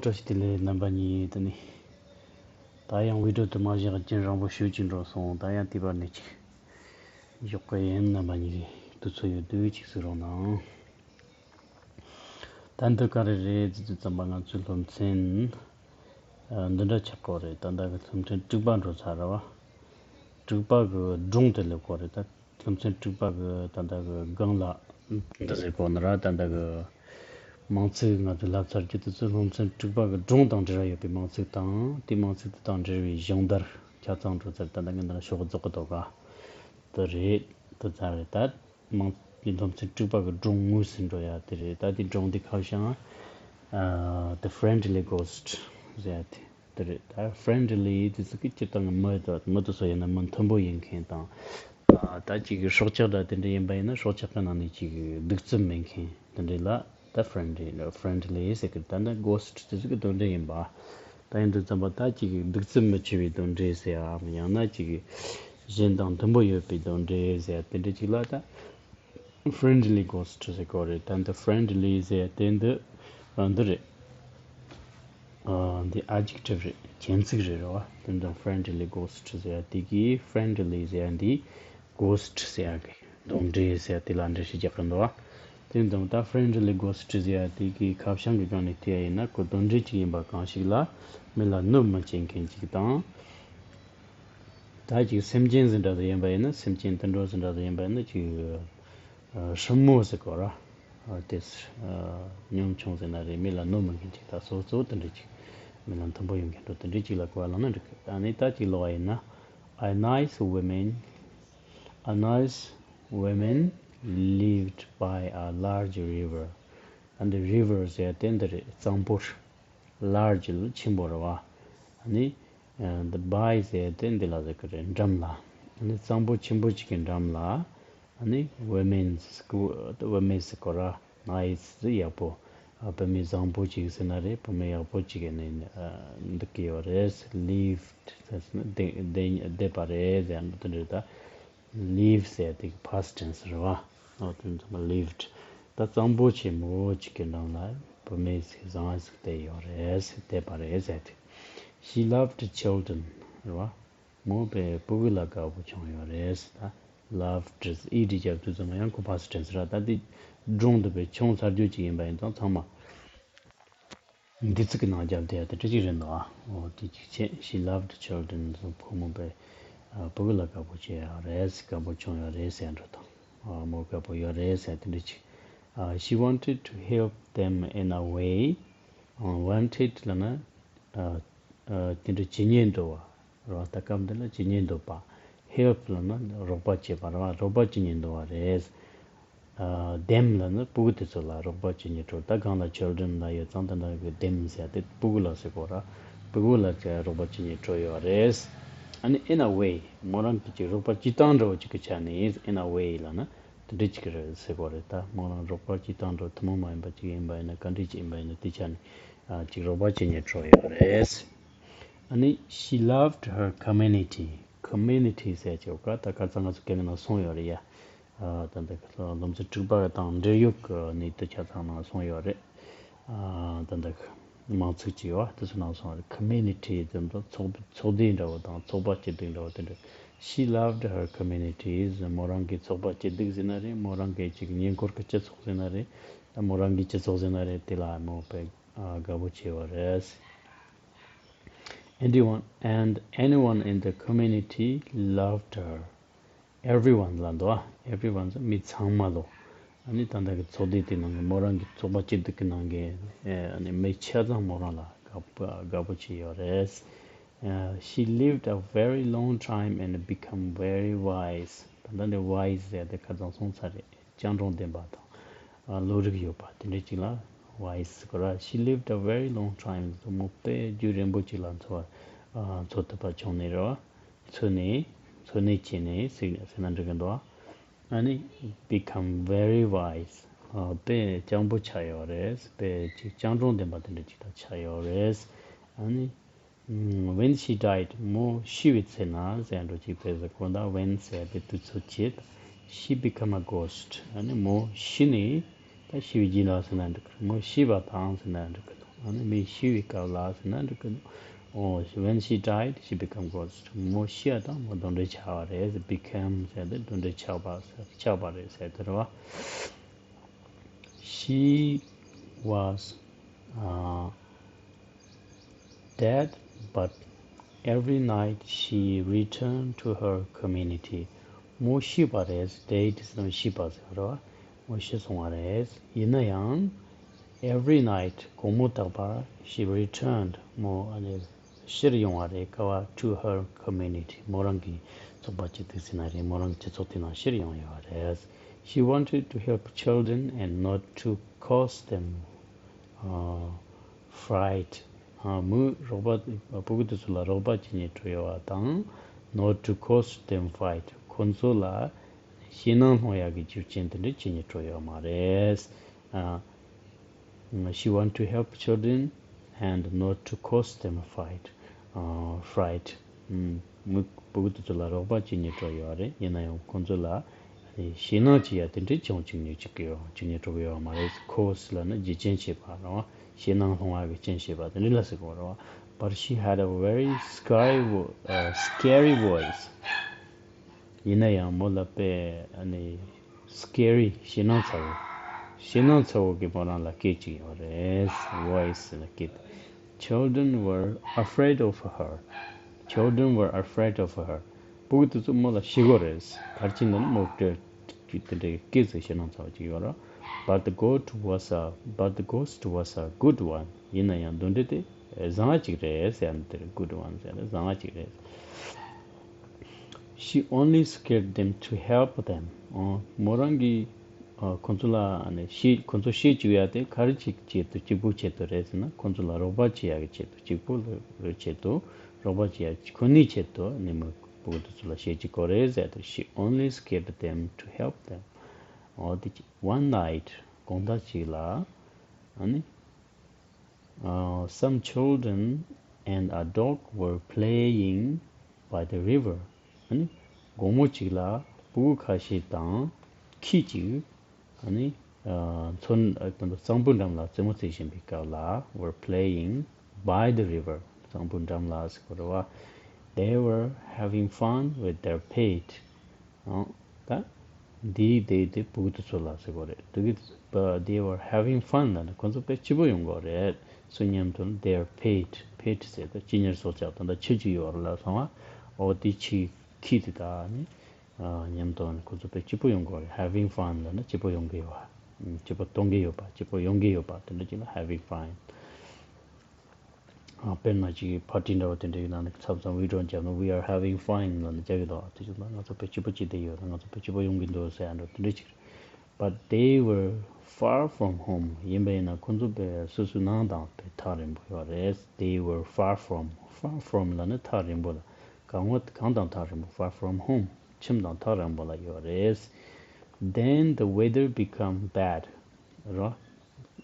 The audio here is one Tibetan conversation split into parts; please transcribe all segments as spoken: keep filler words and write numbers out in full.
བཀྲ་ཤིས་བདེ་ལེགས། རྣམ་པ་གཉིས་དེ་ནི། ད་ཡང་བི་ཌིའོ་དུ་མ་བཞག་རྒྱུན་རིང་པོ་ཞེ་ཅིག་འགྲོ་སོང་། ད་ཡང་དེ་བར་ནས་ཅིག་འཇོག་གི་ཡིན། རྣམ་པ་གཉིས་ཀྱི་དུས་ཚོད་ཡོད་དུས་ཅིག་གཟིགས་རོགས་གནང་། ད་འདི་ག་རེ་རེད་ཟེར་དུས་ཙམ་པ། ང་ཚོའི་སློབ་ཚན་ཨ་འདི་འདྲ་ཆགས་ཀྱི་ཡོད་རེད། ད་ལྟ་གི་སློབ་ཚན་དྲུག་པ་འགྲོ་ཚར་རེད་བ། དྲུག་པ་གི་སྒྲུང་དེ་སླེབས་ཀྱི་ཡོད་རེད། ད་སློབ་ཚན་དྲུག་པ་གི་ད་ལྟ་གི་སྒང་ལ་འདི་ཟེར་གོ་ནི་ར། ད་ལྟ་གི་མིང་ཚིག་ང་ཚོས་ལབ་ཚར་རྒྱུ་དེ་ཚོ་སློབ་ཚན་དྲུག་པ་གི་སྒྲུང་དང་འབྲེལ་བ་ཡོད་པའི་མིང་ཚིག་དང་། དེའི་མིང་ཚིག་དེ་དང་འབྲེལ་བའི་སྦྱོང་བརྡར་ཆ་ཚང་འགྲོ་ཚར། ད་ལྟ་ངས་འདི་ལ་ཤོག་རྫོགས་ཀྱི་འདུག་ག་དེ་རེད། དེ་ཚར་རེད། ད་མིང་དེ་སློབ་ཚན་དྲུག་པ་གི་སྒྲུང་དངོས་སུ་འགྲོ་ཡ་དེ་རེད། ད་དེ་སྒྲུང་དེ་ཁ་བྱང་ཨ་The Friendly Ghost ཟེར་ཡ་དེ། དེ་རེད། ད་friendly དེ་ཚོ་གི་སྤྱིར་བཏང་གི་མི་དང་མི་དེ་ཚོ་ཡིན་ན་མི་མཐུན་པོ་ཡིན་མཁན་དང་། ཨ་ད་ཅིག་སྲོག་ཆགས་འདྲ་དེ་འདྲ་ཡིན་པ་ཡིན་ན་སྲོག་ཆགས་ཀྱི་ནང་ནས་ཅིག་གདུག་རྩུབ་མེད་མཁན་དེ་འདྲ་ལ་ད་friendly friendly ཟེར་གི། ད་ནི་ghost དེ་ཚོ་གི་དོན་འགྲེལ་ཡིན་པ། ད་ཡིན་དུས་ཙམ་པ་ད་ཅིག་གདུག་རྩུབ་མི་ཆེ་བའི་དོན་འགྲེལ་ཟེར་ཡ། ཡང་ན་ཅིག་གཞན་དང་མཐུན་པོ་ཡོད་པའི་དོན་འགྲེལ་ཟེར་ཡ་དེ་འདྲ་ཅིག་ལ་ད། Friendly ghost ཟེར་གོ་རེད། ད་འདི་friendly ཟེར་དེ་འདི་ཨ་འདི་རེད། ཨ་འདི་adjective རེད། རྒྱན་ཚིག་རེད། རེད་བ། དེ་འདི་friendly ghost ཟེར་དེ་གི་friendly ཟེར་འདི་ghost ཟེར་གི་དོན་འགྲེལ་ཟེར་དེ་ལ་འགྲེལ་བཤད་རྒྱག་གི་འདུག་བ། དེ་འདི་ད་friendly ghost ཟེར་དེ་གི་ཁ་བྱང་གི་སྒང་ནས་བལྟས་ཡིན་ན་ཁོ་དོན་འགྲེལ་ཅིག་ཡིན་པ་གང་ཞིག་ལ་མི་ལ་གནོད་མི་བྱེད་མཁན་ཅིག་དང་། ད་ཅིག་སེམས་ཅན་ཟིན་འདྲ་ཟིག་ཡིན་པ་ཡིན་ན། སེམས་ཅན་དུད་འགྲོ་ཟིན་འདྲ་ཟིག་ཡིན་པ་ཡིན་ན་ཅིག་ཨ་སྲུ་མོ་ཟེར་གོ་ར། ཨ་དེ་ཨ་ཉམ་ཆུང་ཟེར་ན་རེད། མི་ལ་གནོད་མི་མཁན་ཅིག་ད་སོ་སོ་དེ་འདྲ་ཅིག་མི་ལ་མཐུན་པོ་ཡོད་མཁན་འགྲོ་དེ་འདྲ་ཅིག་ལ་གོ་བ་བླངས་ན་འགྲིག་གི། ཨ་ནི་ད་ཅིག་ཀློག་པ་ཡིན་ན། A nice woman, a nice woman lived by a large river. ཨ་འདི་river ཟེར་དེ་འདི་རེད། གཙང་པོ། large ལ་ཆེན་པོ་རེད་བ། ཨ་ནི་ཨ་འདི་by ཟེར་དེ་འདི་ལ་ཟེར་གི་རེད། འགྲམ་ལ། ཨ་ནི་གཙང་པོ་ཆེན་པོ་ཅིག་གི་འགྲམ་ལ། ཨ་ནི་women women ཟེར་གོ་ར། nice ཡག་པོ། ཨ་བུད་མེད་བཟང་པོ་ཅིག་ཟེར་ན་རེད། བུད་མེད་ཡག་པོ་ཅིག་ནི་ཨ་འདུག་གི་ཡོད་རེད། lived ཟེར་ན་བསྡད་བསྡད་བསྡད་པ་རེད་ཟེར་ན་དེ་འདྲ་ད། live ཟེར་དེ་གི་past tense རེད་བ། ཨོ་དེ་ཚང་མ་lived། ད་གཙང་པོ་ཆེན་མོ་ཅིག་གི་འགྲམ་ལ་བུད་མེད་ཟིག་བཟང་ཟིག་བསྡད་ཡོད་རེད་ཟེར། བསྡད་པ་རེད་ཟེར་དེ། She loved children རེད་བ། མོ་དཔེ་ཕྲུ་གུ་ལ་དགའ་པོ་བྱུང་ཡོད་རེད་ཟེར། ད་loved ed རྒྱབ་དུས་ཙམ་ཡང་ཁོ་past tense ར། ད་དེ་སྒྲུང་འདི་དཔེ་བྱུང་ཚར་རྒྱུ་ཅིག་ཡིན་པ་ཡིན་ཙང་ཚང་མ། འདི་ཚིག་གི་ནང་རྒྱབ་དེ་ཡ་དེ་འདྲ་ཅིག་རེད་འདུག་ཨ། འོ་དེ་གཅིག་བྱས། She loved children ཕོ་མོ་དཔེ་ཕྲུ་གུ་ལ་དགའ་པོ་བྱས་ཡོད་རེད། དགའ་པོ་བྱུང་ཡོད་རེད་ཟེར་འགྲོ་དང་། མོ་དགའ་པོ་ཡོད་རེད་ཟེར་དེ་འདྲ་ཅིག She wanted to help them in a way. wanted ལབ་ན་དེ་འདྲ་བྱེད་སྙིང་འདོད་པ། རེད་བ། ད་སྐབས་འདི་ལ་བྱེད་སྙིང་འདོད་པ། help ལབ་ན་རོགས་པ་བྱེད་པ་རེད་བ། རོགས་པ་བྱེད་སྙིང་འདོད་པ་རེད། ཨ་them ལབ་ན་ཕྲུ་གུ་དེ་ཚོ་ལ་རོགས་པ་བྱེད་སྙིང་འདོད། ད་སྒང་ལ་children ལབ་ཡོད་ཙང་དེ་འདྲ་གི་them ཟེར་དེ་ཕྲུ་གུ་ལ་ཟེར་གོ་ར། ཕྲུ་གུ་ལ་ཅིག་རོགས་པ་བྱེད་སྙིང་འདོད་ཡོད་རེད། ཨ་ནི་in a way མོ་རང་གིས་ཅིག་རོགས་པ་བྱེད་སྟངས་འདྲ་བོ་ཅིག་གི་ཆ་ནས་in a way ལབ་ན་དེ་འདྲ་ཅིག་རེད་ཟེར་གོ་རེད། ད་མོ་རང་རོགས་པ་བྱེད་སྟངས་འདྲ་བོ་ཐུན་མོང་མ་ཡིན་པ་ཅིག་ཡིན་པ་ཡིན་ན། ག་འདྲ་ཅིག་ཡིན་པ་ཡིན་ན་དེ་ཆ་ནས་ཨ་ཅིག་རོགས་པ་བྱེད་སྙིང་འདོད་ཡོད་རེད། ཨ་ནི་she loved her community. community ཟེར་ཅིག་ཡོད་ཀ་ད་ཁ་སང་ང་ཚོ་སྐད་ནང་སོང་ཡོད་རེད་ཡ། ཨ་ད་འདི་སློབ་ཚན་དྲུག་པ་དང་འབྲེལ་ཡོད་ཀྱི་གནས་ཚུལ་ཆ་ཚང་ནང་སོང་ཡོད་རེད། ཨ་ད་འདི་མིང་ཚིག་ཅིག་ཡོད་དེ་ཚོ་ནང་སོང་རེད། community ཙམ་དུ་ཚོགས་ཚོགས་སྡེ་འདྲ་བོ་དང་ཚོགས་པ་སྐྱིད་སྡུག་འདྲ་བོ་དེ་འདྲ། She loved her communities. མོ་རང་གི་ཚོགས་པ་སྐྱིད་སྡུག་ཟེར་ན་རེད། མོ་རང་གི་ཅིག་ཉེ་འཁོར་གྱི་སྤྱི་ཚོགས་ཟེར་ན་རེད། ད་མོ་རང་གི་སྤྱི་ཚོགས་ཟེར་ན་རེད། དེ་ལ་མོ་དཔེ་ཨ་དགའ་པོ་བྱས་ཡོད་རེད། Anyone and anyone in the community loved her. everyone ལབ་འདུག་ཨ། everyone ཟེར་མི་ཚང་མ་ལོ། ཨ་ནི་ད་ལྟ་གི་ཚོགས་སྡེ་དེ་ནང་གི་མོ་རང་གི་ཚོགས་པ་སྐྱིད་སྡུག་གི་ནང་གི་ཨ་ནི་མི་ཆ་ཚང་མོ་རང་ལ་དགའ་པོ་དགའ་པོ་བྱས་ཡོད་རེད། Uh, she lived a very long time and become very wise. ད་ལྟ་འདི་wise ཟེར་དེ་ཁ་སང་སོང་ཚར་རེད། སྤྱང་གྲུང་ལྡན་པ་དང་ཨ་བློ་རིག་ཡོད་པ་དེ་འདྲ་ཅིག་ལ་wise ཟེར་གོ་ར། She lived a very long time. མོ་དཔེ་རྒྱུན་རིང་པོ་ཅིག་ལ་འཚོ་བ་ཨ་འཚོ་ཐུབ་པ་བྱུང་ནས་རེད་བ། འཚོ་གནས་འཚོ་གནས་བྱས་ནས་ཟེར་ཟེར་ན་འགྲིག་གི་འདུག་ཨ་ནི་become very wise. ཨ་དཔེ་སྤྱང་པོ་ཆགས་ཡོད་རེད། དཔེ་ཅིག་སྤྱང་གྲུང་ལྡན་པ་དེ་འདྲ་ཅིག་ད་ཆགས་ཡོད་རེད། ཨ་ནི་ཨ་when she died མོ་ཤི་བའི་ཚེ་ན་ཟེར་འགྲོ་ཅིག་དཔེ་ཟེར་གོ་ད་when ཟེར་དེ་དུས་ཚོད་བྱེད། She become a ghost. ཨ་ནི་མོ་ཤི་ནས་ད་ཤི་བའི་རྗེས་ལ་ཟེར་ན་འགྲིག་གི། མོ་ཤི་བ་དང་ཟེར་ན་འགྲིག་གི་འདུག་ཨ་ནི་མི་ཤི་བའི་སྐབས་ལ་ཟེར་ན་འགྲིག་གི་འདུག Oh, when she died, she became ghost. མོ་ཤི་བ་དང་མོ་གདོན་འདྲེ་ཆགས་པ་རེད། Became ཟེར་ཏེ་གདོན་འདྲེ་ཆགས་པ་ཟེར་ཆགས་པ་རེད་ཟེར་ཏེ་རེད་བ། She was, uh, dead, but every night she returned to her community. མོ་ཤི་བ་རེད། Dead ཟེར་ན་ཤི་བ་ཟེར་བ་རེད་བ། མོ་ཤི་སོང་བ་རེད། ཡིན་ན་ཡང་every night དགོང་མོ་རྟག་པར she returned མོ་ཨ་ནི་ཕྱིར་ཡོང་བ་རེད། ག་བ། To her community མོ་རང་གི་ཚོགས་པ་ཅིག་དུས་ཚོད་ན་རེད། མོ་རང་གི་སྤྱི་ཚོགས་དེ་ནང་ཕྱིར་ཡོང་ཡོད་པ་རེད། She wanted to help children and not to cause them, uh, fright. ཨ། མོས་རོགས་པ། ཕྲུ་གུ་དེ་ཚོ་ལ་རོགས་པ་བྱེད་སྙིང་བྲོ་ཡོད་པ་དང་། Not to cause them fright ཁོ་ཚོ་ལ་ཞེད་སྣང་སློང་ཡག་གི་རྒྱུ་རྐྱེན་དེ་འདྲ་བྱེད་སྙིང་བྲོ་ཡོད་མ་རེད། ཨ། She want to help children and not to cause them a fight. Uh, fright. ཨུམ། མི་ཕྲུ་གུ་དེ་ཚོ་ལ་རོགས་པ་བྱེད་སྙིང་བྲོ་ཡོད་རེད། ཡིན་ན་ཡང་ཁོང་ཚོ་ལ་ཞེད་སྣང་བྱེད་ཡ་དེ་འདྲའི་ཅང་བྱེད་སྙིང་བྱེད་ཀྱི་ཡོད། བྱེད་སྙིང་བྲོ་གི་ཡོད་མ་རེད། Cause ལབ་ན་རྒྱུ་རྐྱེན་བྱེད་པ་རེད་བ། ཞེད་སྣང་སློང་བ་གི་རྐྱེན་བྱེད་པ་དེ་འདྲ་ལ་ཟེར་གི་རེད་བ། But she had a very scary, vo- uh, scary voice. ཡིན་ན་ཡང་མོ་ལ་དཔེ་ཨ་ནི་scary ཞེད་སྣང་ཚ་བོ། ཞེད་སྣང་ཚ་བོ་གི་མོ་རང་ལ་སྐད་ཅིག་ཡོད་རེད། Voice ལ་སྐད། Children were afraid of her. Children were afraid of her. ཕྲུ་གུ་དེ་ཚོ་མོ་ལ་ཞེད་གི་རེད། ག་རེ་བྱས་ན་མོ་དེ་དེ་འདྲའི་སྐད་ཟེར་ཞེད་སྣང་ཚ་བོ་ཅིག་ཡོད་རེད། But the ghost was a, but the ghost was a good one. ཡིན་ན་ཡང་གདོན་འདྲེ་དེ་བཟང་བ་ཅིག་རེད་ཟེར་ནས། དེར་good one ཟེར་ན་བཟང་བ་ཅིག་རེད། She only scared them to help them. ཨོ། མོ་རང་གིས་ཨ་ཁོ་ཚོ་ལ་ཨ་ནི་ཞེད། ཁོ་ཚོ་ཞེད་བཅུག་ཡ་དེ་ག་རེ་ཅིག་ཆེད་དུ། གཅིག་པུ་ཆེད་དུ་རེད་ཟེར་ན། ཁོ་ཚོ་ལ་རོགས་པ་བྱེད་ཡ་གི་ཆེད་དུ། གཅིག་པུ་ལ་ཆེད་དུ་རོགས་པ་བྱེད་ཡ་ཁོ་ནའི་ཆེད་དུ་ནི་མོས་ཕྲུ་གུ་དེ་ཚོ་ལ་ཞེད་བཅུག་གི་རེད་ཟེར་དུས། She only scared them to help them. ཨོ་དེ། One night དགོང་དག་ཅིག་ལ་ཨ་ནི། Uh, some children and a dog were playing by the river. ཨ་ནི་དགོང་མོ་གཅིག་ལ་ཕྲུ་གུ་ཁ་ཤས་དང་ཁྱི་གཅིག་ཨ་ནི་ཨ་མཚོ། ཨ་ད་ལྟ་གཙང་པོའི་འགྲམ་ལ་རྩེད་མོ་རྩེ་བཞིན་པའི་སྐབས་ལ། Were playing by the river གཙང་པོའི་འགྲམ་ལ་ཟེར་གི་རེད་བ། They were having fun with their pet. ཨང་། ད་འདིའི་དེ་དེ་ཕྲུ་གུ་དེ་ཚོ་ལ་ཟེར་གི་རེད། དེ་གི་but they were having fun ལབ་ན་ཁོ་ཚོ་དཔེ་སྐྱིད་པོ་ཡོང་གི་རེད། སུ་མཉམ་དུ། Their pet. Pet ཟེར་དུས་གཅེས་ཉར་སྲོག་ཆགས། ད་ལྟ་ཁྱི་གཅིག་ཡོད་རེད་ལབ་སོང་བ། འོ་དེ་ཁྱི། ཁྱི་དེ་དག་ནི་ཨ་མཉམ་དུ་ཁོ་ཚོ་དཔེ་སྐྱིད་པོ་ཡོང་གི་རེད། Having fun ལབ་ན་སྐྱིད་པོ་ཡོང་གི་ཡོད་པ། སྐྱིད་པོ་གཏོང་གི་ཡོད་པ། སྐྱིད་པོ་ཡོང་གི་ཡོད་པ་དེ་འདྲ་ཅིག་ལ་having fun. ཨ་དཔེར་ན་ཅིག་party འདྲ་བོ་དེ་འདྲའི་ནང་ནས་མཚམས་མཚམས་withdraw བརྒྱབ་ན། We are having fun ལབ་ནས་རྒྱག་གི་འདུག་དེ་ཅིག་ལ་ང་ཚོ་དཔེ་སྐྱིད་པོ་བྱེད་བསྡད་ཡོད་ན། ང་ཚོ་དཔེ་སྐྱིད་པོ་ཡོང་གི་འདུག་ཟེར་ཡ་འདྲ་དེ་འདྲ་ཅིག་རེད། But they were far from home. ཡིན་པ་ཡིན་ན་ཁོ་ཚོ་དཔེ་སོ་སོའི་ནང་དང་དཔེ་ཐག་རིང་པོ་ཡོད་རེད། They were far from. Far from ལབ་ན་ཐག་རིང་པོ་ལ། གང་བ་གང་དང་ཐག་རིང་པོ། Far from home. ཁྱིམ་དང་ཐག་རིང་པོ་ལ་ཡོད་རེད། Then the weather become bad. རོ།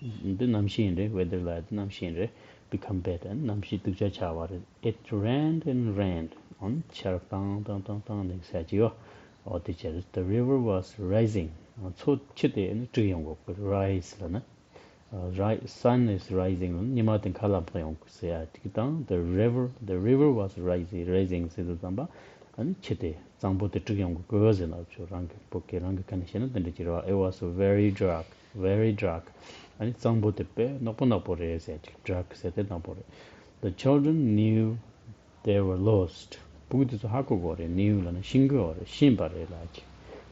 འདི་གནམ་གཤིས་ཡིན་རེད། Weather ལབ་ཡ་དེ་གནམ་གཤིས་ཡིན་རེད། Become bad. གནམ་གཤིས་སྡུག་ཅག་ཆགས་པ་རེད། It rained and rained. ཨང་། ཆར་བཏང་བཏང་བཏང་བཏང་ནས་ཟེར་གྱི་ཡོད། འོ་དེ་བྱས། The river was rising. མཚོ། ཁྱི་དེ་ནི་དཀྲུག་ཡོང་གི། Rise ལབ་ན། Rise. Sun is rising. ཉི་མ་དེ་མཁའ་ལ་འཕགས་ཡོང་གི་ཟེར་ཡ་དེ་གི་དང་། The river, the river was rising, rising ཟེར་དུས་ཙམ་པ། ཨ་ནི་ཁྱི་དེ། གཙང་པོ་དེ་དཀྲུག་ཡོང་གི་གོ་ཟེར་ན། ཁྱོད་རང་གི་བོད་སྐད་རང་གི་ཁ་ནས་བཤད་ན་དེ་འདྲ་ཅིག་རེད་བ། It was very dark, very dark. ཨ་ནི་གཙང་པོ་དེ་དཔེ་ནག་པོ་ནག་པོ་རེད་ཟེར་ཅིག Dark ཟེར་དེ་ནག་པོ་རེད། The children knew they were lost. ཕྲུ་གུ་དེ་ཚོ་ཧ་གོ་གོ་རེད། Knew ལབ་ན་ཤེས་གོ་རེད། ཤེས་པ་རེད་ལབ་ཅིག་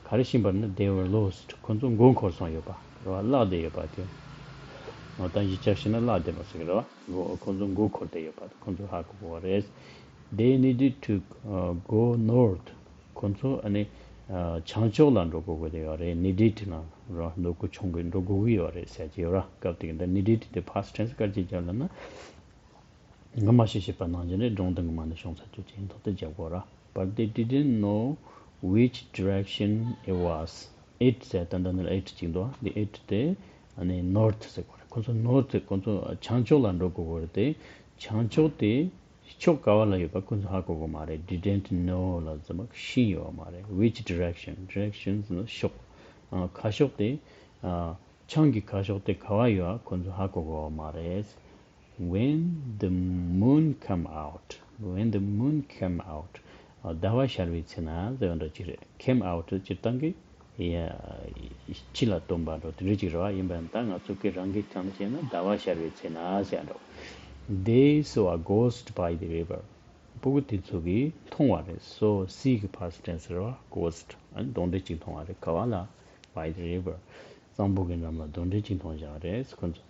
ག་རེ་ཤེས་པ་རེད་ན། They were lost. ཁོ་ཚོ་མགོ་འཁོར་སོང་ཡོད་པ་རེད་བ། བརླག་བསྡད་ཡོད་པ་དེ། ང་ད་གཞིས་ཆགས་ཤིག་ན་བརླག་བསྡད་པ་ཟེར་གི་རེད་བ། མགོ། ཁོ་ཚོ་མགོ་འཁོར་བསྡད་ཡོད་པ་དེ་ཁོ་ཚོ་ཧ་གོ་གོ་རེད། They needed to, uh, go north. ཁོ་ཚོ་ཨ་ནི་ཨ་བྱང་ཕྱོགས་ལ་འགྲོ་དགོས་ཀྱི་ཡོད་རེད། Needed ལ་རོ། འགྲོ་དགོས་བྱུང་གི། འགྲོ་དགོས་ཀྱི་ཡོད་རེད་ཟེར་གྱི་ཡོད་ར། སྐབས་དེ་གི་འདི་needed དེ་past tense ག་རེ་བྱེད་ཀྱི་ལབ་ན། སྔ་མ་བཤད་བཤད་པ་ནང་བཞིན་རེད། སྒྲུང་དེ་སྔ་མ་ནས་བྱུང་ཚར་ཚུལ་ཅན་ཐོག་ཏུ་རྒྱག་དགོས་ར། But they didn't know which direction it was. It ཟེར་ད་ལྟ་འདི་ལ་it ཅིག་འདུག་འདི་it དེ་ཨ་ནི་north ཟེར་དགོས་རེད། ཁོ་ཚོ་north ཁོ་ཚོ་བྱང་ཕྱོགས་ལ་འགྲོ་དགོས་རེད་དེ། བྱང་ཕྱོགས་དེ་ཕྱོགས་ག་བ་ལ་ཡོད་པ་ཁོ་ཚོ་ཧ་གོ་གི་མ་རེད། Didn't know ལབ་ཙམ་པ་ཤེས་ཡོད་མ་རེད། Which direction? Direction ཟེར་ན་ཕྱོགས། ཨ་ཁ་ཕྱོགས་དེ། ཨ་བྱང་གི་ཁ་ཕྱོགས་དེ་ག་བ་ཡོད་ཁོ་ཚོ་ཧ་གོ་གི་མ་རེད། When the moon come out, when the moon came out, ཟླ་བ་ཤར་བའི་ཚེ་ན་ཟེར་བ་འདྲ་ཅིག་རེད། Came out སྤྱིར་བཏང་གི་ཕྱི་ལ་སྟོན་པ་འདྲ་དེ་འདྲ་ཅིག་རེད་བ། ཡིན་པ་ཡིན་ན་ད་ང་ཚོ་གི་རང་གི་ཐང་བྱས་ན་ཟླ་བ་ཤར་བའི་ཚེ་ན་ཟེར་འདྲ། They saw a ghost by the river. སྤུ་གུ་དེ་ཚོ་གིས་མཐོང་བ་རེད། Saw, see གི་past tense རེད་བ། Ghost གདོན་འདྲེ་གཅིག་མཐོང་བ་རེད། ག་བ་ལ། By the river. གཙང་པོ་གི་འགྲམ་ལ་གདོན་འདྲེ་གཅིག་མཐོང་བཞག་རེད་ཁོ་ཚོ།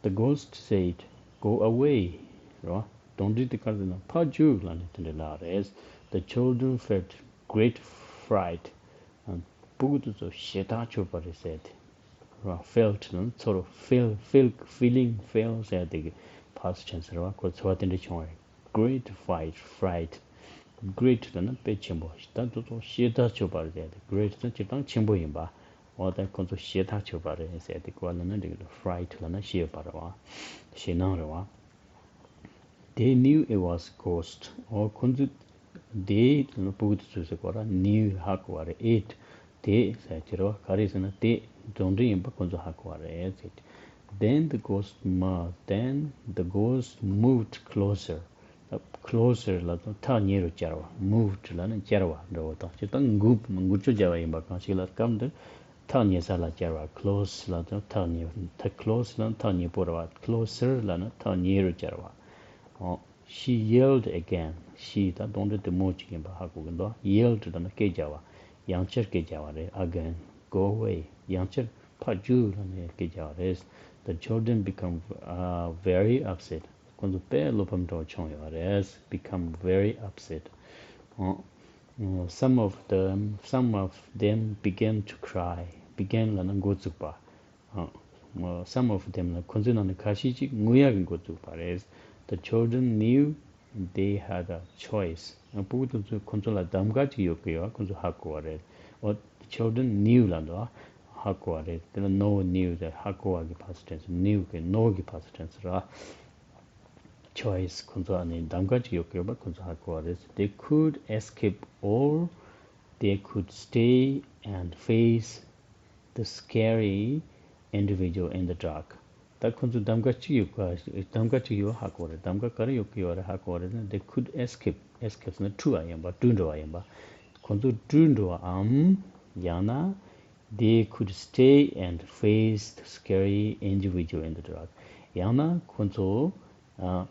The ghost said, "Go away." རེད་བ། གདོན་འདྲེ་དེ་ག་རེ་ཟེར་ན་ཕར་རྒྱུགས་ལབ་ནས་དེ་འདྲ་ལབ་རེད། The children felt great fright. སྤུ་གུ་དེ་ཚོ་ཞེད་ཐག་ཆོད་པ་རེད་ཟེར་ཏེ། རེད་བ། Felt ལབ་ན་ཚོར། Feel, feel, feeling, feel ཟེར་དེ་གི་past tense རེད་བ། ཁོ་ཚོར་བ་དེ་འདྲ་བྱུང་བ་རེད། Great fright, fright. Great ལབ་ན་དཔེ་ཆེན་པོ། ད་དེ་ཚོ་ཞེད་ཐག་ཆོད་པ་རེད་ཟེར་ཏེ། Great ལབ་ན་སྤྱིར་བཏང་ཆེན་པོ་ཡིན་པ། འོ་ད་ཁོ་ཚོ་ཞེད་ཐག་ཆོད་པ་རེད་ཟེར་ཏེ་གོ་བ་ལེན་ན་འགྲིག་གི་འདུག Fright ལབ་ན་ཞེད་པ་རེད་བ། ཞེད་སྣང་རེད་བ། They knew it was ghost. འོ་ཁོ་ཚོས་they ལབ་ན་སྤུ་གུ་དེ་ཚོས་ཟེར་གོ་ར། Knew ཧ་གོ་བ་རེད། It དེ་ཟེར་གྱི་རེད་བ། ག་རེ་ཟེར་ན་དེ་གདོན་འདྲེ་ཡིན་པ་ཁོ་ཚོ་ཧ་གོ་བ་རེད་ཟེར། Then the ghost moved, then the ghost moved closer. ད་closer ལབ་དུས་ཐག་ཉེ་རུ་བཅར་བ། Moved ལབ་ན་བཅར་བ་འདྲ་བོ་དང་། སྤྱིར་བཏང་འགུལ་འགུལ་སྐྱོད་བྱ་བ་ཡིན་པ་གང་ཞིག་ལ་སྐབས་འདིར་ཐག་ཉེ་ས་ལ་བཅར་བ། Close ལབ་དུས་ཐག་ཉེ། ཐག close ལབ་ན་ཐག་ཉེ་པོ་རེད་བ། Closer ལབ་ན་ཐག་ཉེ་རུ་བཅར་བ། འོ། She yelled again. She ད་གདོན་འདྲེ་དེ་མོ་གཅིག་ཡིན་པ་ཧ་གོ་གི་འདུག Yelled ལབ་ན་སྐད་རྒྱག་པ། ཡང་བསྐྱར་སྐད་རྒྱག་པ་རེད། Again. Go away. ཡང་བསྐྱར་ཕར་རྒྱུགས་ལབ་ནས་སྐད་རྒྱག་པ་རེད། The children become, uh, very upset. ཁོ་ཚོ་དཔེ་བློ་ཕམ་འདྲ་བོ་བྱུང་ཡོད་རེད། Become very upset. འོ། Some of them, some of them began to cry. Began ལབ་ན་འགོ་བཙུགས་པ། ཨ། Some of them ལ་ཁོ་ཚོའི་ནང་ནས་ཁ་ཤས་ཅིག་ངུ་ཡག་གི་འགོ་བཙུགས་པ་རེད། The children knew they had a choice. ཨ། སྤུ་གུ་དེ་ཚོས་ཁོ་ཚོ་ལ་གདམ་ག་ཅིག་ཡོད་ཀྱི་ཡོད་པ་ཁོ་ཚོ་ཧ་གོ་བ་རེད། འོ། The children knew ལབ་འདུག་ཧ་གོ་བ་རེད། དེ་ལ་know, knew དེ་ཧ་གོ་བ་གི་past tense། Knew གི་know གི་past tense ར། Choice ཁོ་ཚོ་ཨ་ནི་གདམ་ག་ཅིག་ཡོད་ཀྱི་ཡོད་པ་ཁོ་ཚོ་ཧ་གོ་བ་རེད། They could escape or they could stay and face the scary individual in the dark. ད་ཁོ་ཚོ་གདམ་ག་གཅིག་ཡོད་ཀྱི། གདམ་ག་གཅིག་ཡོད་ཧ་གོ་རེད། གདམ་ག་ག་རེ་ཡོད་ཀྱི་ཡོད་རེད་ཧ་གོ་རེད་ན། They could escape. Escape ཟེར་ན་བྲོས་པ་ཡིན་པ། བྲོས་འགྲོ་བ་ཡིན་པ། ཁོ་ཚོ་བྲོས་འགྲོ་བའམ་ཡང་ན། They could stay and face the scary individual in the dark. ཡང་ན་ཁོ་ཚོ་ཨ།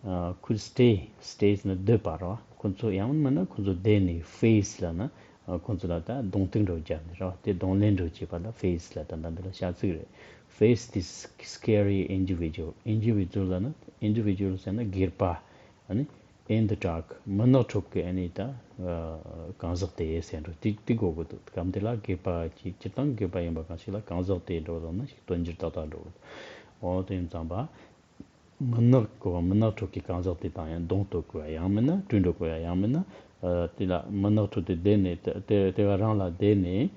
ཨ། could stay, stay ཟེར་ན་སྡོད་པ་རེད་བ། ཁོ་ཚོ་ཡང་མིན་ན་ཁོ་ཚོ་བསྡད་ནས། face ལབ་ན་ཨ། ཁོ་ཚོ་ལ་ད་གདོང་གཏུག་འདྲ་བོ་རྒྱབ་ནས་རེད་བ། དེ་གདོང་ལེན་འདྲ་བོ་བྱེད་པ་ལ་face ལབ། ད་ལྟ་འདི་ལ་བྱ་ཚིག་རེད། Face this scary individual. Individual ལབ་ན་individual ཟེར་ན་སྒེར་པ། ཨ་ནི་in the dark མུན་ནག་ཁྲོད་ཀྱི་ཨ་ནི་ད་གང་ཟག་དེ་ཟེར་འགྲོ་དེ་དེ་གོ་གི་འདུག་སྐབས་འདི་ལ་སྒེར་པ་ཅིག་སྤྱིར་བཏང་སྒེར་པ་ཡིན་པ་གང་ཞིག་ལ་གང་ཟག་དེ་འགྲོ་ལབ་ན་ཞིག་དོན་འགྱུར་ཏག་ཏག་འགྲོ་གི་འདུག་འོ་དེ་ཡིན་ཙང་པ། མུན་ནག་གི་མུན་ནག་ཁྲོད་ཀྱི་གང་ཟག་དེ་དང་ཡང་གདོང་གཏུག་དགོས་ཡ་ཡང་མིན་ན་བྲོས་འགྲོ་དགོས་ཡ་ཡང་མིན་ན། ཨ། དེ་ལ་མུན་ནག་ཁྲོད་དེ་བསྡད་ནས་དེ་དེ་དེ་ག་རང་ལ་བསྡད་ནས།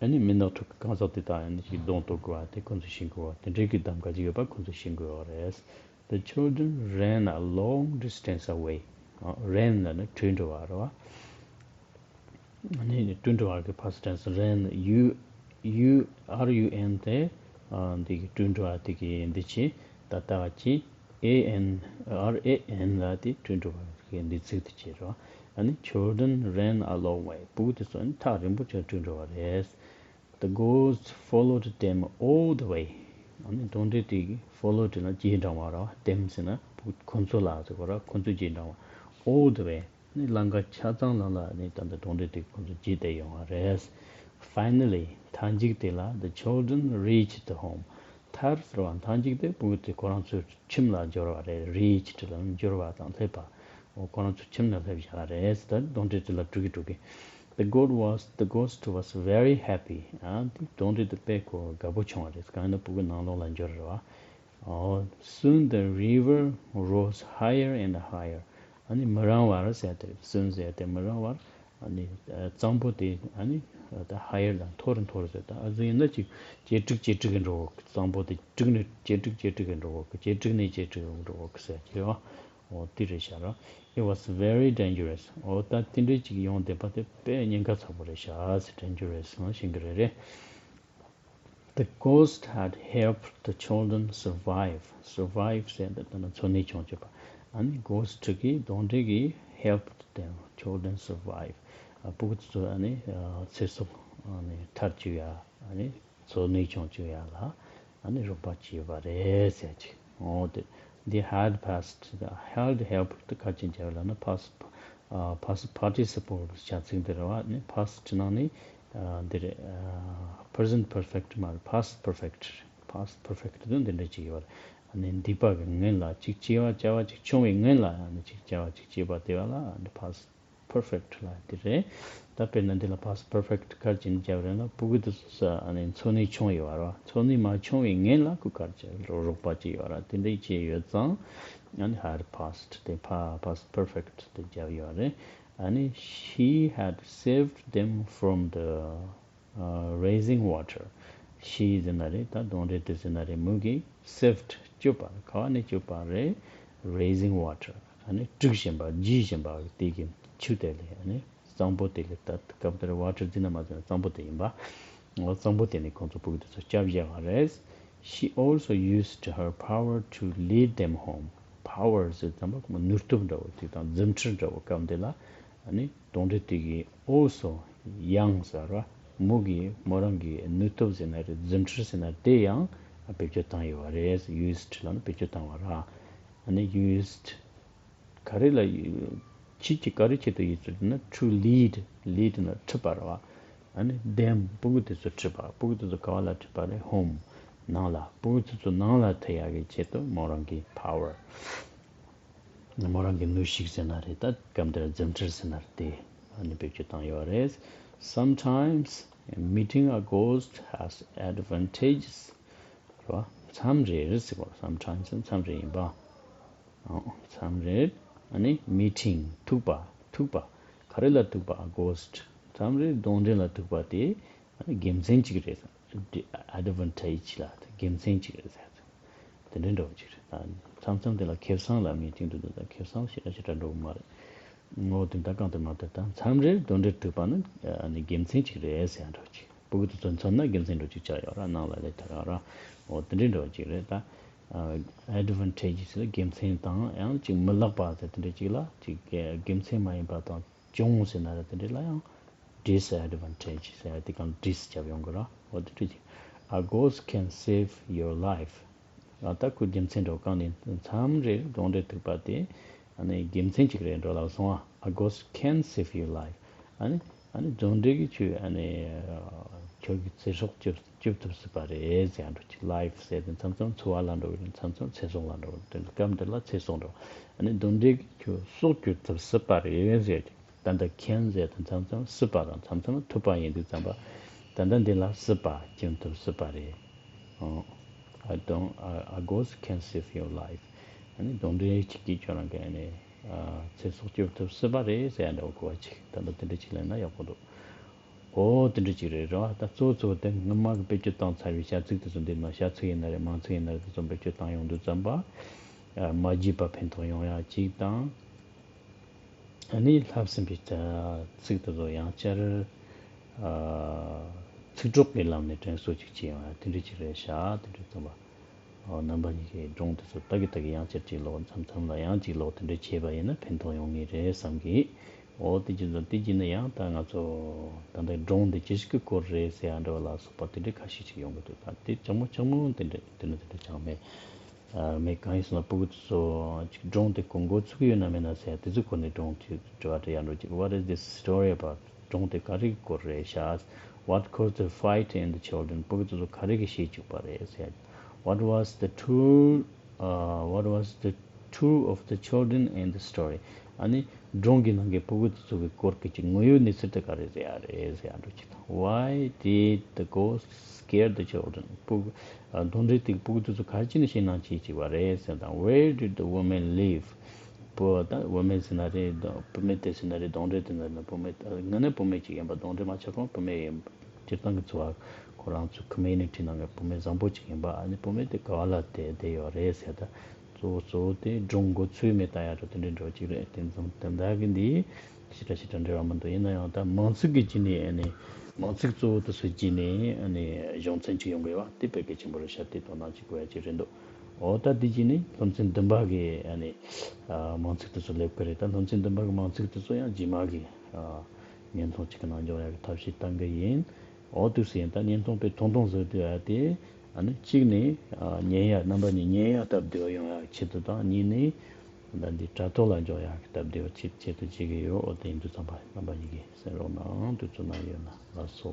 ཨ་ནི་མུན་ནག་ཁྲོད་ཀྱི་གང་ཟག་དེ་དང་ཡང་ནི་ཞིག་གདོང་གཏུག་དགོས་པ་དེ་ཁོ་ཚོས་ཤེས་དགོས་པ། དེ་འདྲའི་གི་གདམ་ག་ཅིག་ཡོད་པ་ཁོ་ཚོས་ཤེས་དགོས་པ་རེད། The children ran a long distance away. ཨ། ran ལབ་ན་བྲོས་འགྲོ་བ་རེད་བ། ཨ་ནི་བྲོས་འགྲོ་བ་གི་past tense ran། U, U, R U N དེ། ཨ། འདི་གི་བྲོས་འགྲོ་བ་དེ་གི་འདི་བྱས། ད་ལྟ་བ་གི་A N, R A N ལབ་དེ་བྲོས་འགྲོ་བ་གི་འདི་ཚིག་དེ་བྱས་རེད་བ། ཨ་ནི་children ran a long way. སྤུ་གུ་དེ་ཚོ་ཨ་ནི་ཐག་རིང་པོ་ཅིག་བྲོས་འགྲོ་བ་རེད། The ghost followed them all the way. ཨ་ནི་གདོན་འདྲེ་དེ་གིས་followed ལབ་ན་རྗེས་འབྲང་བ་རེད་བ། them ཟེར་ན་ཁོ་ཚོ་ལ་ཟེར་དགོས་རེད། ཁོ་ཚོ་རྗེས་འབྲང་བ། All the way. ཨ་ནི་ལམ་ཁ་ཆ་ཚང་ལ་ལ་ཨ་ནི་ད་ལྟ་གདོན་འདྲེ་དེ་ཁོ་ཚོ་རྗེས་དེད་ཡོང་བ་རེད། Finally མཐའ་མཇུག་དེ་ལ་the children reached home. མཐར་ཟེར་བ་མཐའ་མཇུག་དེ་སྤུ་གུ་དེ་ཁོ་རང་ཚོའི་ཁྱིམ་ལ་འབྱོར་བ་རེད། Reached ལབ་ན་འབྱོར་བ་དང་སླེབས་པ། འོ་ཁོ་རང་ཚོ་ཁྱིམ་ནས་སླེབས་བཞག་རེད། ད་གདོན་འདྲེ་དེ་ལ་སྤྲོད་ཀྱི་སྤྲོད་ཀྱི། The ghost was, the ghost was very happy. ཨ། དེ་གདོན་འདྲེ་དེ་དཔེ་ཁོ་དགའ་པོ་བྱུང་བ་རེད། གང་ཡིན་ན་སྤུ་གུ་ནང་ལོགས་ལ་འབྱོར་རེད་བ། འོ། Soon the river rose higher and higher. ཨ་ནི་མི་རིང་བར་ཟེར་དེ་རེད། Soon ཟེར་དེ་མི་རིང་བར། ཨ་ནི་གཙང་པོ་དེ་ཨ་ནི་ད་higher ལ་མཐོ་རུ་མཐོ་རུ་ཟེར། ད་ཨ་ཟུ་ཡིན་ན་ཅིག་ཇེ་དྲག་ཇེ་དྲག་གི་འགྲོ་གི། གཙང་པོ་དེ་དྲག་ནས་ཇེ་དྲག་ཇེ་དྲག་གི་འགྲོ་གི། ཇེ་དྲག་ནས་ཇེ་དྲག་གི་འགྲོ་གི་ཟེར་གྱི་ཡོད། འོ་དེ་རེད་ཤག་ར། It was very dangerous. འོ་ད་དེ་འདྲའི་ཅིག་ཡོང་བསྡད་པ་དེ་དཔེ་ཉེན་ཁ་ཚ་པོ་རེད་ཤག་ཟེར། Dangerous ལ་ཤེས་ཀྱི་རེད་རེད། The ghost had helped the children survive. Survive ཟེར་འདི་ལྟ་ན་འཚོ་གནས་བྱུང་བཅུག་པ། ཨ་ནི་ghost གིས་གདོན་འདྲེ་གིས་helped the children survive. ཨ་ཕྲུ་གུ་ཚོ་ཨ་ནི་ཨ་ཚེ་སྲོག་ཨ་ནི་ཐར་བཅུག་ཡ། ཨ་ནི་འཚོ་གནས་བྱུང་བཅུག་ཡ་ལ་ཨ་ནི་རོགས་པ་བྱས་པ་རེད་ཟེར་ཅིག་འོ་དེ། They had passed, had helped ག་ཅིག་བྱ་བ་ལ་ན་past, past participle བྱ་ཚིག་འདི་རེད་བ། ནི་past ནང་ནི་འདི་རེད། present perfect མ་རེད། past perfect རེད། past perfect དུ་འདི་འདྲ་ཅིག་ཡོད་རེད། ནི་འདས་པ་གི་སྔོན་ལ་ཅིག་བྱས་པ་བྱ་བ་ཅིག་བྱུང་བའི་སྔོན་ལ་ནི་ཅིག་བྱ་བ་ཅིག་བྱས་པ་དེ་བ་ལ་ནི་past perfect ལ་དེ་རེད། ད་དཔེར་ན་འདི་ལ་past perfect ག་རེ་བྱས་ནས་བརྒྱབ་རེད་ན་ཕྲུ་གུ་དེ་ཚོ་ས་ཨ་ནི་འཚོ་གནས་བྱུང་ཡོད་ར། འཚོ་གནས་མ་བྱུང་བའི་སྔོན་ལ་ཁོ་ག་རེ་བྱས་རོགས་པ་བྱས་ཡོད་ར། དེ་འདྲ་བྱས་ཡོད་ཙང་ཨ་ནི་had passed དེ་past perfect དེ་བརྒྱབ་ཡོད་རེད། ཨ་ནི་she had saved them from the raging water. She ཟེར་ན་རེད། ད་གདོན་འདྲེ་དེ་ཟེར་ན་རེད། མོ་གིས་saved སྐྱོབ་པ། ག་བ་ནས་སྐྱོབ་པ་རེད། raging water ཨ་ནི་དཀྲུག་བཞིན་པ། རྒྱས་བཞིན་པ་དེ་གི་ཆུ་དེ་ལས། ཨ་ནི་གཙང་པོ་དེ་ལས། ད་སྐབས་དེར་water ཟེར་ན་མ་ཟེར་ན་གཙང་པོ་དེ་ཡིན་པ། འོ་གཙང་པོ་དེ་ནས་ཁོང་ཚོ་ཕྲུ་གུ་དེ་ཚོ་སྐྱབས་བཞག་པ་རེད། She also used her power to lead them home. Power ཟེར་ཙམ་པ་ནུས་སྟོབས་འདྲ་བོ་དེ་དང་རྫུ་འཕྲུལ་འདྲ་བོ་སྐབས་འདི་ལ། ཨ་ནི་གདོན་འདྲེ་དེ་གིས་also ཡང་ཟེར་བ། མོ་གིས་མོ་རང་གི་ནུས་སྟོབས་ཟེར་ན་རེད། རྫུ་འཕྲུལ་ཟེར་ན་དེ་ཡང་བེད་སྤྱོད་བཏང་ཡོད་པ་རེད། used ལ་ནི་བེད་སྤྱོད་བཏང་བ་ར། ཨ་ནི་used ག་རེ་ལ་ཡུ- ཆེད་ཀྱི་ག་རེ་ཆེད་དུ་ཡིན་ཟེར་ན། to lead, lead ན་ཁྲིད་པ་རེད་བ། ཨ་ནི་them ཕྲུ་གུ་དེ་ཚོ་ཁྲིད་པ། ཕྲུ་གུ་དེ་ཚོ་ག་བ་ལ་ཁྲིད་པ་རེད། home ནང་ལ། ཕྲུ་གུ་དེ་ཚོ་ནང་ལ་ཐེ་ཡག་གི་ཆེད་དུ་མོ་རང་གི་power མོ་རང་གི་ནུས་ཤུགས་ཟེར་ན་རེད། ད་སྐབས་འདིར་རྫུ་འཕྲུལ་ཟེར་ན་རེད། དེ་ཨ་ནི་བེད་སྤྱོད་བཏང་ཡོད་རེད། Sometimes meeting a ghost has advantages རེད་བ། མཚམས་རེར་ཟེར་བ། sometimes མཚམས་རེ་ཡིན་པ། མཚམས་རེར་ཨ་ནི་meeting ཐུག་པ། ཐུག་པ། ག་རེ་ལ་ཐུག་པ། ghost མཚམས་རེར་གདོན་འདྲེ་ལ་ཐུག་པ་དེ་ཨ་ནི་དགེ་མཚན་གཅིག་རེད། advantage ལ་དགེ་མཚན་གཅིག་རེད་ཟེར། དེ་འདྲའི་འདྲ་བོ་གཅིག་རེད། མཚམས་མཚམས་དེ་ལ་ཁེ་བཟང་ལབ་མཁན་གཅིག་འདུག་འདུག་ད་ཁེ་བཟང་ཞེ་དྲག་ཞེ་དྲག་འགྲོ་གི་མ་རེད། ངོ་དེ་ད་གང་ལྟར་མ་ལྟར་ད་མཚམས་རེར་གདོན་འདྲེ་ཐུག་པ་ནི་ཨ་ནི་དགེ་མཚན་གཅིག་རེད་ཟེར་ཡ་འདྲ་བོ་གཅིག་ཕྲུ་གུ་དེ་ཚོ་མཚོན་ན་དགེ་མཚན་འདྲ་བོ་གཅིག་ཆགས་ཡོད་ར། ནང་ལ་ལས་ད་ག་ར། འོ་དེ་འདྲའི་འདྲ་བོ་གཅིག་རེད་ད། advantage ཟེར་དགེ་མཚན་དང་ཡང་གཅིག་མི་ལེགས་པ་ཟེར་དེ་འདྲ་གཅིག་ལ་གཅིག་དགེ་མཚན་མ་ཡིན་པ་དང་གྱོང་ཟེར་ན་ར་དེ་འདྲ་ལ་ཡང་disadvantage ཟེར་ཡ་དེ་གང་dis བརྒྱབ་ཡོང་གི་ར། འོ་དེ་འདྲ་གཅིག A ghost can save your life. ཨ་ད་ཁོ་རྒྱུ་མཚན་འདྲ་བོ་གང་ནས་མཚམས་རེར་གདོན་འདྲེ་ཐུག་པ་དེ་ཨ་ནི་དགེ་མཚན་གཅིག་རེད་འགྲོ་ལབ་སོང་ཨ། A ghost can save your life. ཨ་ནི་ཨ་ནི་གདོན་འདྲེ་གིས་ཁྱོད་ཨ་ནི་ཁྱོད་ཀྱི་ཚེ་སྲོག་སྐྱོབ་སྐྱོབ་ཐུབ་སྲིད་པ་རེད་ཟེར་ཡ་འདྲ་ཅིག life ཟེར་དེ་མཚམས་མཚམས་འཚོ་བ་ལ་འགྲོ་གི་རེད། མཚམས་མཚམས་ཚེ་སྲོག་ལ་འགྲོ་གི་རེད། དེ་སྐབས་འདི་ལ་ཚེ་སྲོག་འགྲོ། ཨ་ནི་གདོན་འདྲེ་གིས་ཁྱོད་སྲོག་སྐྱོབ་ཐུབ་སྲིད་པ་རེད་ཟེར་ཡ་ཅིག་ད་ལྟ་can ཟེར་དེ་མཚམས་མཚམས་སྲིད་པ་དང་མཚམས་མཚམས་ཐུབ་པ་ཡིན་དུས་ཙམ་པ། ད་ལྟ་འདི་ལ་སྲིད་པ་སྐྱོབ་ཐུབ་སྲིད་པ་རེད། ཨོ། I don't, I, a ghost can save your life. ཨ་ནི་གདོན་འདྲེ་གཅིག་གིས་ཁྱོད་རང་གི་ཨ་ནི་ཨ་ཚེ་སྲོག་སྐྱོབ་ཐུབ་སྲིད་པ་རེད་ཟེར་ཡ་འདྲ་བོ་གོ་བ་ཅིག་ད་ལྟ་དེ་འདྲ་ཅིག་ལེན་ན་ཡག་པོ་འདུག་འོ་དེ་འདྲ་ཅིག་རེད་རེད་བ། ད་གཙོ་བོ་གཙོ་བོ་དེ་སྔོན་མ་གི་བེད་སྤྱོད་བཏང་ཚར་བའི་བྱ་ཚིག་དེ་ཚོ་འདི་ན་བྱ་ཚིག་ཡིན་ན་རེད། མང་ཚིག་ཡིན་ན་རེད། དེ་ཚོ་བེད་སྤྱོད་བཏང་ཡོང་དུས་ཙམ་པ། ཨ་མ་བརྗེད་པ་ཕན་ཐོགས་ཡོང་ཡ་གཅིག་དང་། ཨ་ནི་བསླབས་ཟིན་པའི་ཚིག་དེ་ཚོ་ཡང་བསྐྱར་ཨ་ཚིག་གྲོགས་ཀྱི་ལམ་ནས་དྲན་གསོ་ཅིག་བྱེད་ཡོང་ཡ་དེ་འདྲ་ཅིག་རེད་ཤག་དེ་འདྲ་ཙམ་པ། ཨ་རྣམ་པ་གཉིས་ཀྱི་སྒྲུང་དེ་ཚོ་ད་གི་ད་གི་ཡང་བསྐྱར་ཅིག་ཀློག་མཚམས་མཚམས་ལ་ཡང་ཅིག་ཀློག་དེ་འདྲ་བྱས་པ་ཡིན་ན་ཕན་ཐོགས་ཡོང་ངེས་རེད་བསམ་གི་འོ་དེ་བྱས་ཙང་དེ་བྱས་ན་ཡང་ད་ང་ཚོ་ད་ལྟ་སྒྲུང་འདི་ཅི་ཞིག་གི་སྐོར་རེད་ཟེར་ཡ་འདྲ་བ་ལ་སོགས་པ་དེ་འདྲ་ཁ་ཤས་ཅིག་ཡོང་གི་འདུག་ད་དེ་ལྕགས་མོ་ལྕགས་མོ་དེ་འདྲ་དེ་འདྲ་དེ་འདྲ་ཅང་མེད། ཨ་མེད། གང་ཡིན་ཟེར་ན་ཕྲུ་གུ་ཚོ་ཅིག་སྒྲུང་དེ་གོ་འགོ་ཚུགས་ཡོད་ན་མེད་ན་ཟེར་ཡ་དེ་ཚོའི་སྐོར་ནས་སྒྲུང་ཅིག་དྲི་བ་དྲི་ཡ་འགྲོ་ཅིག What is this story about? སྒྲུང་དེ་ག་རེ་གི་སྐོར་རེད་ཤག What caused the fight in the children? ཕྲུ་གུ་ཚོ་ག་རེ་གིས་ཤེས་བཅུག་པ་རེད་ཟེར་ཡ། What was the true, uh, what was the true of the children in the story? ཨ་ནི་སྒྲུང་གི་ནང་གི་ཕྲུ་གུ་དེ་ཚོ་གི་སྐོར་གྱི་ཅིག་དངོས་ཡོད་གནས་ཚུལ་དེ་ག་རེ་རེད་ཡ་རེད་ཟེར་ཡ་འགྲོ་ཅིག་དང་། Why did the ghost scare the children? ཕྲུ་གུ་ཨ་གདོན་འདྲེ་དེ་ཕྲུ་གུ་དེ་ཚོ་ག་རེ་བྱས་ནས་ཞེད་སྣང་སྐྱེས་བཅུག་པ་རེད་ཟེར་དང་། Where did the woman live? བུ་ད་བུད་མེད་ཟེར་ན་རེད། བུད་མེད་དེ་ཟེར་ན་རེད། གདོན་འདྲེ་དེ་ཟེར་ན་བུད་མེད་ངོས་ནས་བུད་མེད་ཅིག་ཡིན་པ། གདོན་འདྲེ་མ་ཆགས་གོང་བུད་མེད་ཡིན་པ། སྤྱིར་བཏང་གི་འཚོ་བ་ཁོ་རང་ཚོ་community ནང་གི་བུད་མེད་བཟང་པོ་ཅིག་ཡིན་པ། ཨ་ནི་བུད་མེད་དེ་ག་བ་ལ་བསྡད་བསྡད་ཡོད་རེད་ཟེར། ད་གཙོ་བོ་གཙོ་བོ་དེ་སྒྲུང་འགོ་ཚུགས་མེད་ལྟ་ཡ་འདྲ་དེ་འདྲའི་འདྲ་བོ་ཅིག་རེད། དེ་ཙམ་དེ་འདྲ་གི་འདི་ཞེ་དྲག་ཞེ་དྲག་འབྲེལ་བ་མི་འདུག་ཡིན་ན་ཡང་ད་མིང་ཚིག་གི་ཅི་ནས་ཨ་ནི་ མིང་ཚིག་གཙོ་བོ་དེ་ཚོ་བརྗེས་ནས་ཨ་ནི་གཞུང་ཚན་གཅིག་ཡོང་གི་ཡོད་པ་དེ་དཔེ་གལ་ཆེན་པོ་རེད་ཤག་དེ་དོ་སྣང་བྱེད་དགོས་ཡ་གཅིག་རེད་འདུག་འོ་ད་དེ་བརྗེས་ནས་སློབ་ཚན་བདུན་པ་གི་ཨ་ནི་ཨ་མིང་ཚིག་དེ་ཚོ་སླེབས་ཀྱི་རེད། ད་སློབ་ཚན་བདུན་པ་གི་མིང་ཚིག་དེ་ཚོ་ཡང་རྗེས་མ་གི་ཨ་བརྙན་ཐུང་གཅིག་གི་ནང་འཇོག་ཡ་གི་ཐབས་ཤེས་གཏང་གི་ཡིན། འོ་དུས་སུ་ཡིན་ད་བརྙན་ཐུང་དཔེ་ཐུང་ཐུང་བཟོས་དུས་ཨ་དེ་ཨ་ནི་གཅིག་ནས་ཨ་ཉན་ཡ་རྣམ་པ་གཉིས་ཉན་ཡ་སྟབས་བདེ་བ་ཡོང་ཡ་གི་ཆེད་དུ་དང་གཉིས་ནས་ད་འདི་དྲ་ཐོག་ལ་འཇོག་ཡག་གི་སྟབས་བདེ་བ་ཆེད་ཆེད་དུ་བྱེད་ཀྱི་ཡོད། འོ་དེ་ཡིན་དུས་ཙམ་པ་རྣམ་པ་གཉིས་ཀྱིས་གསན་རོགས་གནང་། དུས་ཚོད་གནང་ཡོད་ན་ལགས་སོ།